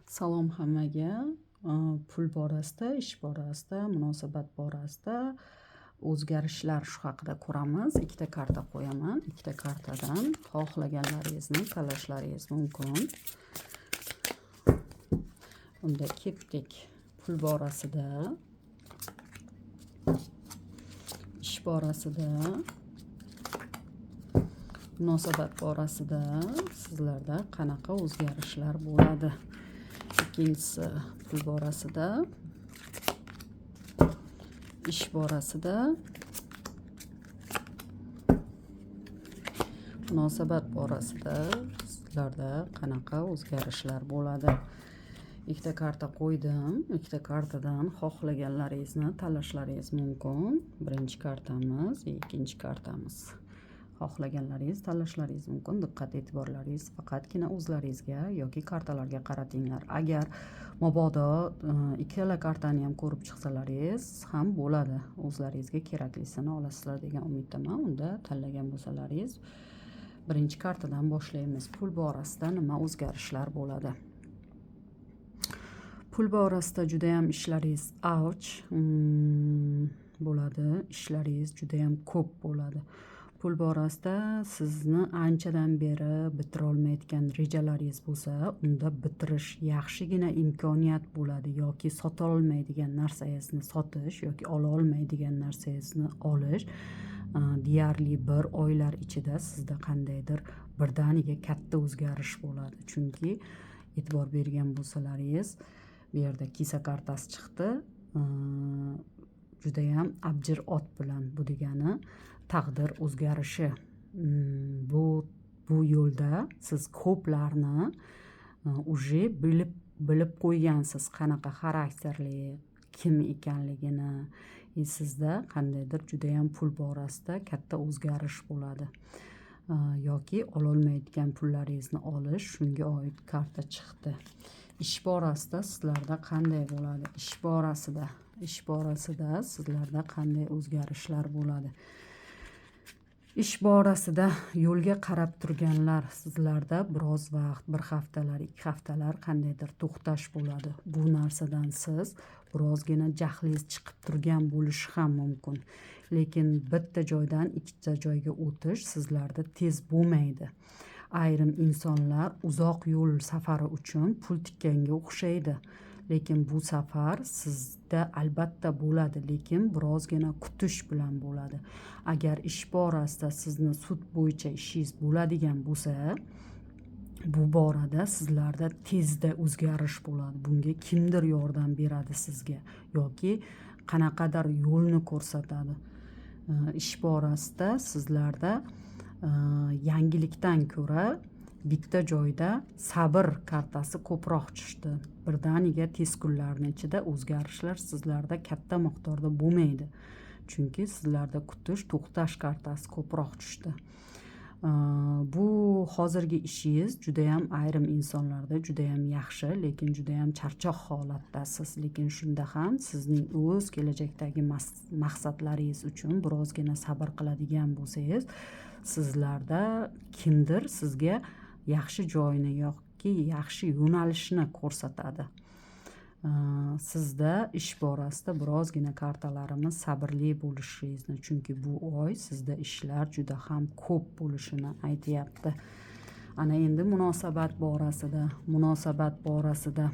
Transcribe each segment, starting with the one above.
Salom hammaga. Pul borasida, ish borasida, munosabat borasida o'zgarishlar, shu haqida ko'ramiz. Ikkita karta qo'yaman. Ikkita kartadan xohlaganlaringizni tanlashlaringiz mumkin. Unda ketdik. Pul borasida, ish borasida, munosabat borasida sizlarda qanaqa o'zgarishlar bo'ladi? Ikkinchisi pul borasida, ish borasida, munosabat borasida sizlarda qanaqa o'zgarishlar bo'ladi? Ikkita karta qo'ydim. Ikkita kartadan xohlaganlaringizni tanlashlaringiz mumkin. Birinchi kartamiz, ikkinchi kartamiz. Xohlaganlaringiz tanlashlaringiz mumkin. Diqqat e'tiborlaringiz faqatgina o'zlaringizga yoki kartalarga qaratinglar. Agar mabodo ikkala kartani ham ko'rib chiqsalaringiz ham bo'ladi. O'zlaringizga keraklisini olasizlar degan umiddaman. Unda tanlagan bo'lsalaringiz, birinchi kartadan boshlaymiz. Pul borasida nima o'zgarishlar bo'ladi? Pul borasida judayam ishlaringiz avj bo'ladi. Ishlaringiz judayam ko'p bo'ladi. Pul borasida sizni anchadan beri bitirolmayotgan rejalaringiz bo'lsa, unda bitirish yaxshigina imkoniyat bo'ladi yoki sotolmaydigan narsangizni sotish yoki ola olmaydigan narsangizni olish deyarli bir oylar ichida sizda qandaydir birdaniga katta o'zgarish bo'ladi. Chunki e'tibor bergan bo'lsalaringiz, bu yerda kisa kartasi chiqdi. Judayam abjir ot bilan, bu degani taqdir o'zgarishi. Bu yo'lda siz ko'plarni уже bilib qo'ygansiz, qanaqa xarakterli, kim ekanligini. И sizda qandaydir judayam pul borasida katta o'zgarish bo'ladi. Yoki ololmayotgan pullaringizni olish, shunga oid karta chiqdi. Ish borasida sizlarda qanday bo'ladi? Ish borasida sizlarda qanday o'zgarishlar bo'ladi? Ish borasida yo'lga qarab turganlar, sizlarda biroz vaqt, bir haftalar, 2 haftalar qandaydir to'xtash bo'ladi. Bu narsadan siz birozgina jahlingiz chiqib turgan bo'lishi ham mumkin. Lekin bitta joydan ikkita joyga o'tish sizlarda tez bo'lmaydi. Ayrim insonlar uzoq yo'l safari uchun pul tikkanga o'xshaydi. Lekin bu safar sizda albatta bo'ladi, lekin birozgina kutish bilan bo'ladi. Agar ish borasida sizni sud bo'yicha ishingiz bo'ladigan bo'lsa, bu borada sizlarda tezda o'zgarish bo'ladi. Bunga kimdir yordam beradi sizga yoki qanaqadir yo'lni ko'rsatadi. Ish borasida sizlarda yangilikdan ko'ra bitta joyda sabr kartasi ko'proq tushdi. Birdaniga tez kunlarni ichida o'zgarishlar sizlarda katta miqdorda bo'lmaydi. Chunki sizlarda kutish, to'xtash kartasi ko'proq tushdi. Bu hozirgi ishingiz judayam ayrim insonlarda judayam yaxshi, lekin judayam charchoq holatdasiz. Lekin shunda ham sizning o'z kelajakdagi maqsadlaringiz uchun birozgina sabr qiladigan bo'lsangiz, sizlarda kimdir sizga yaxshi joyini yoki yaxshi yo'nalishni ko'rsatadi. Sizda ish borasida birozgina kartalarimiz sabrli bo'lishingizni, chunki bu oy sizda ishlar juda ham ko'p bo'lishini aytyapti. Ana endi munosabat borasida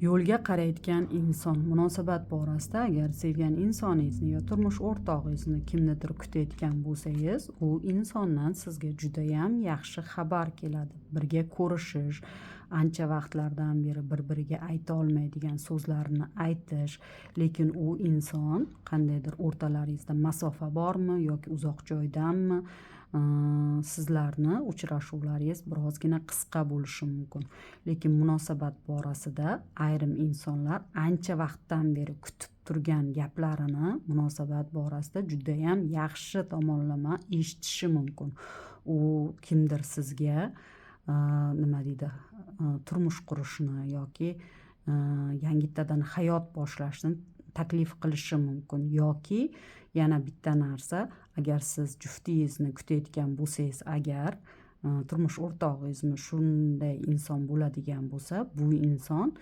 yo'lga qarayotgan inson, munosabat borasida agar sevgan insoningizni yo turmush o'rtog'ingizni, kimnidir kutayotgan bo'lsangiz, u insondan sizga judayam yaxshi xabar keladi. Birga ko'rishish, ancha vaqtlardan beri bir biriga ayta olmaydigan so'zlarini aytish. Lekin u inson qandaydir, o'rtalaringizda masofa bormi yoki uzoq joydanmi, sizlarni uchrashuvlaringiz birozgina qisqa bo'lishi mumkin. Lekin munosabat borasida ayrim insonlar ancha vaqtdan beri kutib turgan gaplarini munosabat borasida judayam yaxshi tomonlama eshitishi mumkin. U kimdir sizga, nima deydi, turmush qurishni yoki yangitadan hayot boshlashni taklif qilishi mumkin. Yoki yana bitta narsa, agar siz juftingizni kutayotgan bo'lsangiz, agar Turmush o'rtog'ingizmi, shunday inson bo'ladigan bo'lsa, bu inson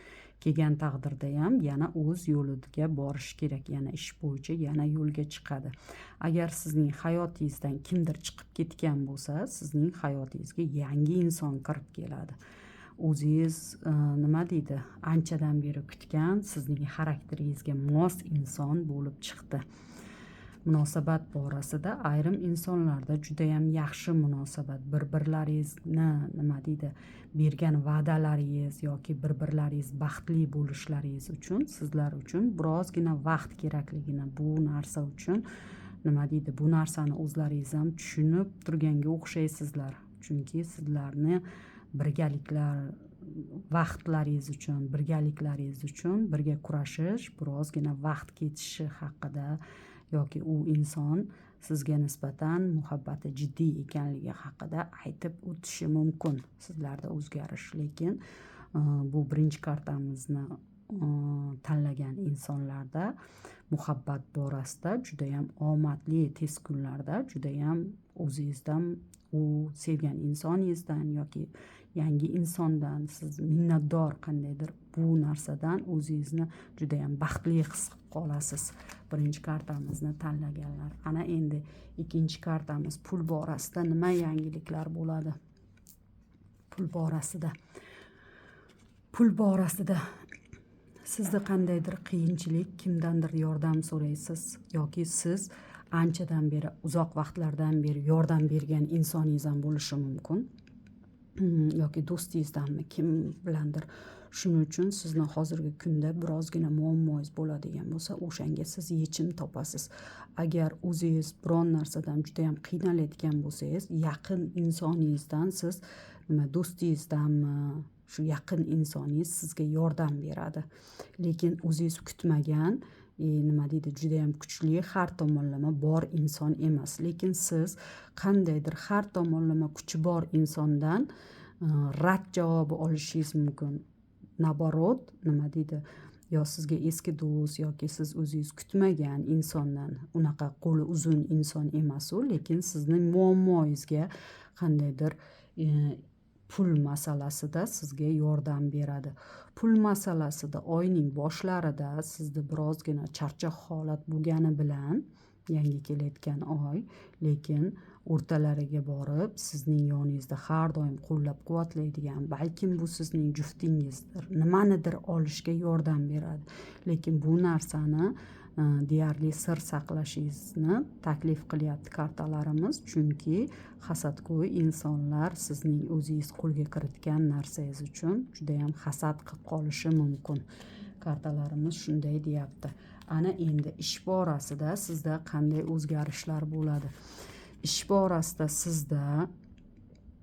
kelgan taqdirda ham yana o'z yo'liga borishi kerak, yana ish bo'yicha yana yo'lga chiqadi. Agar sizning hayotingizdan kimdir chiqib ketgan bo'lsa, sizning hayotingizga yangi inson kirib keladi. O'zingiz nima deydi, anchadan beri kutgan, sizning xarakteringizga mos inson bo'lib chiqdi. Munosabat borasida ayrim insonlarda judayam yaxshi munosabat, bir birlaringizni nima deydi, bergan va'dalaringiz yoki bir birlaringiz baxtli bo'lishlaringiz uchun sizlar uchun birozgina vaqt kerakligini, bu narsa uchun nima deydi, bu narsani o'zlaringiz ham tushunib turganga o'xshaysizlar, chunki sizlarni birgaliklar vaqtlaringiz uchun, birgaliklaringiz uchun birga kurashish, birozgina vaqt ketishi haqida yoki u inson sizga nisbatan muhabbati jiddiy ekanligi haqida aytib o'tishi mumkin. Sizlarda o'zgarish, lekin bu birinchi kartamizni tanlagan insonlarda muhabbat borasida judayam omadli, tez kunlarda judayam o'zingizdan, u sevgan insoningizdan yoki yangi insondan siz minnatdor, qandaydir bu narsadan o'zingizni judayam baxtli his qilib qolasiz, birinchi kartamizni tanlaganlar. Ana endi ikkinchi kartamiz: pul borasida nima yangiliklar bo'ladi? Pul borasida sizda qandaydir qiyinchilik, kimdandir yordam so'raysiz yoki siz anchadan beri, uzoq vaqtlardan beri yordam bergan insoningiz ham bo'lishi mumkin yoki do'stingizdanmi, kim bilandir. Shuning uchun sizni hozirgi kunda birozgina muammoyingiz bo'ladigan bo'lsa, o'shanga siz yechim topasiz. Agar o'zingiz biron narsadan judayam qiynalayotgan bo'lsangiz, yaqin insoningizdan siz nima, do'stingizdanmi, shu yaqin insoningiz sizga yordam beradi. Lekin o'zingiz kutmagan, nima deydi, judayam kuchli, har tomonlama bor inson emas, lekin siz qandaydir har tomonlama kuchi bor insondan rad javobi olishingiz mumkin. Наоборот, nima deydi, yo sizga eski do'st yoki siz o'zingiz kutmagan insondan, unaqa qo'li uzun inson emas u, lekin sizni muammoyingizga qandaydir pul masalasida sizga yordam beradi. Pul masalasida oyning boshlarida sizda birozgina charchoq holat bo'lgani bilan, yangi kelayotgan oy, lekin o'rtalariga borib sizning yoningizda har doim qo'llab quvvatlaydigan, balkim bu sizning juftingizdir, nimanidir olishga yordam beradi. Lekin bu narsani deyarli sir saqlashingizni taklif qilyapti kartalarimiz, chunki hasadgo'y insonlar sizning o'zingiz qo'lga kiritgan narsangiz uchun judayam hasad qilib qolishi mumkin. Kartalarimiz shunday deyapti. Ana endi ish borasida sizda qanday o'zgarishlar bo'ladi? Ish borasida sizda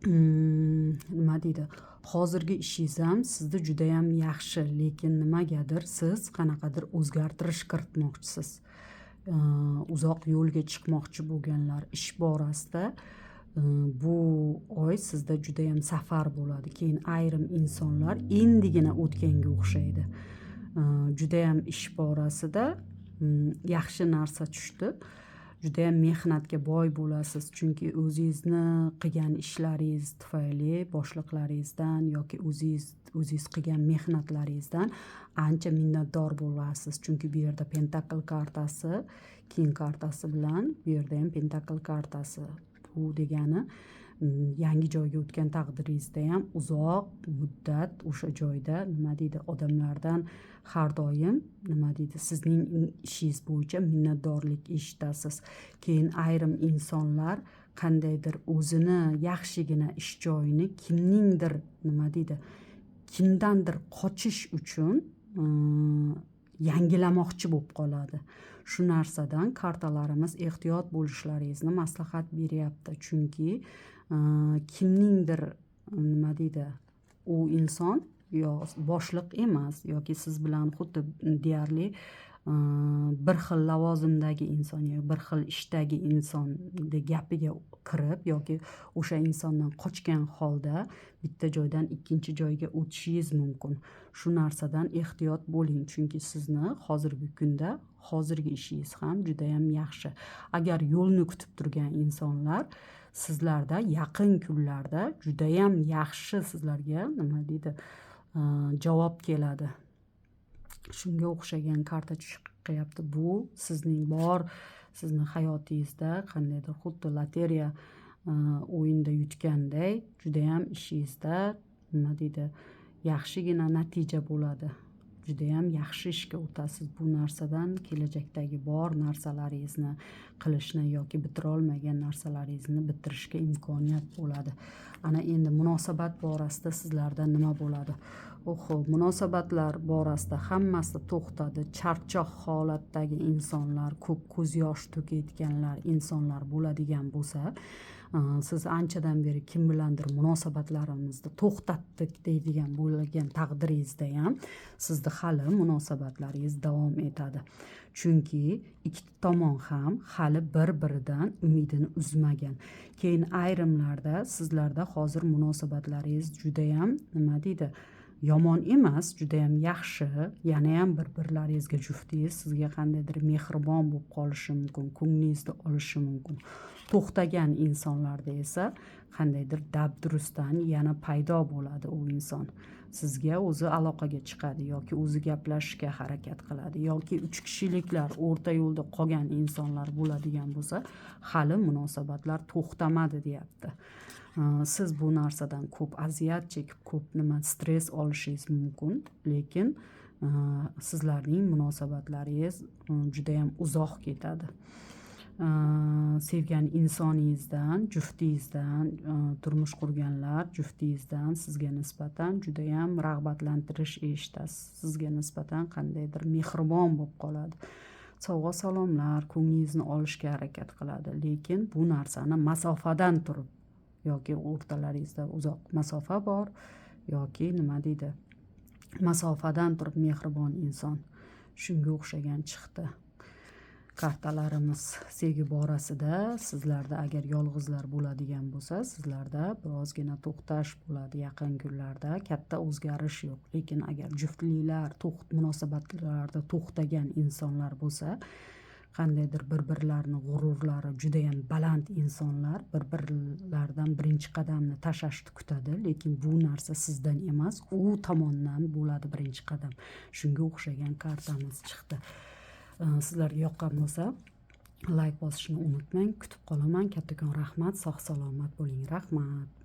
nima deydi, hozirgi ishingiz ham sizda judayam yaxshi, lekin nimagadir siz qanaqadir o'zgartirish kiritmoqchisiz. Uzoq yo'lga chiqmoqchi bo'lganlar, ish borasida bu oy sizda judayam safar bo'ladi. Keyin ayrim insonlar endigina o'tganga o'xshaydi. Judayam ish borasida yaxshi narsa tushdi, judayam mehnatga boy bo'lasiz, chunki o'zingizni qilgan ishlaringiz tufayli boshliqlaringizdan yoki o'zingiz qilgan mehnatlaringizdan ancha minnatdor bo'lasiz, chunki bu yerda Pentakl kartasi, King kartasi bilan bu yerda ham Pentakl kartasi. Bu degani yangi joyga o'tgan taqdiringizda ham uzoq muddat o'sha joyda, nima deydi, odamlardan har doim, nima deydi, sizning ishingiz bo'yicha minnatdorlik eshitasiz. Keyin ayrim insonlar qandaydir o'zini yaxshigina ish joyini kimningdir, nima deydi, kimdandir qochish uchun yangilamoqchi bo'lib qoladi. Shu narsadan kartalarimiz ehtiyot bo'lishlaringizni maslahat beryapti, chunki kimningdir, nima deydi, u inson yo boshliq emas yoki siz bilan xuddi deyarli bir xil lavozimdagi inson yo bir xil ishdagi insonni gapiga kirib yoki o'sha insondan qochgan holda bitta joydan ikkinchi joyga o'tishingiz mumkin. Shu narsadan ehtiyot bo'ling, chunki sizni hozirgi kunda hozirgi ishingiz ham judayam yaxshi. Agar yo'lni kutib turgan insonlar Sizlarda yaqin kunlarda judayam yaxshi sizlarga, nima deydi, javob keladi. Shunga o'xshagan karta chiqyapti. Bu sizning bor, sizni hayotingizda qandaydir xuddi lotereya o'yinda yutganday judayam ishingizda, nima deydi, yaxshigina natija bo'ladi. Judayam yaxshi ishga o'tasiz. Bu narsadan kelajakdagi bor narsalaringizni qilishni yoki bitirolmagan narsalaringizni bitirishga imkoniyat bo'ladi. Ana endi munosabat borasida sizlarda nima bo'ladi? Oho, munosabatlar borasida hammasi to'xtadi. Charchoq holatdagi insonlar, ko'p ko'z yosh to'kayotganlar insonlar bo'ladigan bo'lsa, siz anchadan beri kim bilandir munosabatlarimizni to'xtatdik deydigan bo'lgan taqdiringizda ham sizni hali munosabatlaringiz davom etadi, chunki ikki tomon ham hali bir biridan umidini uzmagan. Keyin ayrimlarda sizlarda hozir munosabatlaringiz judayam, nima deydi, yomon emas, judayam yaxshi. Yanayam bir birlaringizga juftingiz sizga qandaydir mehribon bo'lib qolishi mumkin, ko'nglingizni olishi mumkin. To'xtagan insonlarda esa qandaydir dabdurustdan yana paydo bo'ladi u inson, sizga o'zi aloqaga chiqadi yoki o'zi gaplashishga harakat qiladi. Yoki uch kishiliklar, o'rta yo'lda qolgan insonlar bo'ladigan bo'lsa, hali munosabatlar to'xtamadi deyapti. Siz bu narsadan ko'p aziyat chekib, ko'p nima, stress olishingiz mumkin, lekin sizlarning munosabatlaringiz judayam uzoq ketadi. Sevgan insoningizdan, juftingizdan, turmush qurganlar juftingizdan sizga nisbatan judayam rag'batlantirish eshitasiz. Sizga nisbatan qandaydir mehribon bo'lib qoladi, sovg'a salomlar, ko'nglingizni olishga harakat qiladi, lekin bu narsani masofadan turib yoki o'rtalaringizda uzoq masofa bor yoki, nima deydi, masofadan turib mehribon inson. Shunga o'xshagan chiqdi kartalarimiz. Sevgi borasida sizlarda, agar yolg'izlar bo'ladigan bo'lsa, sizlarda birozgina to'xtash bo'ladi yaqin kunlarda, katta o'zgarish yo'q. Lekin agar juftliklar, munosabatlarda to'xtagan insonlar bo'lsa, qandaydir bir birlarini g'ururlari judayam baland insonlar bir birlaridan birinchi qadamni tashlashni kutadi, lekin bu narsa sizdan emas, u tomondan bo'ladi birinchi qadam. Shunga o'xshagan kartamiz chiqdi. Sizlarga yoqqan bo'lsa, layk bosishni unutmang. Kutib qolaman. Kattakon rahmat, sog' salomat bo'ling, rahmat.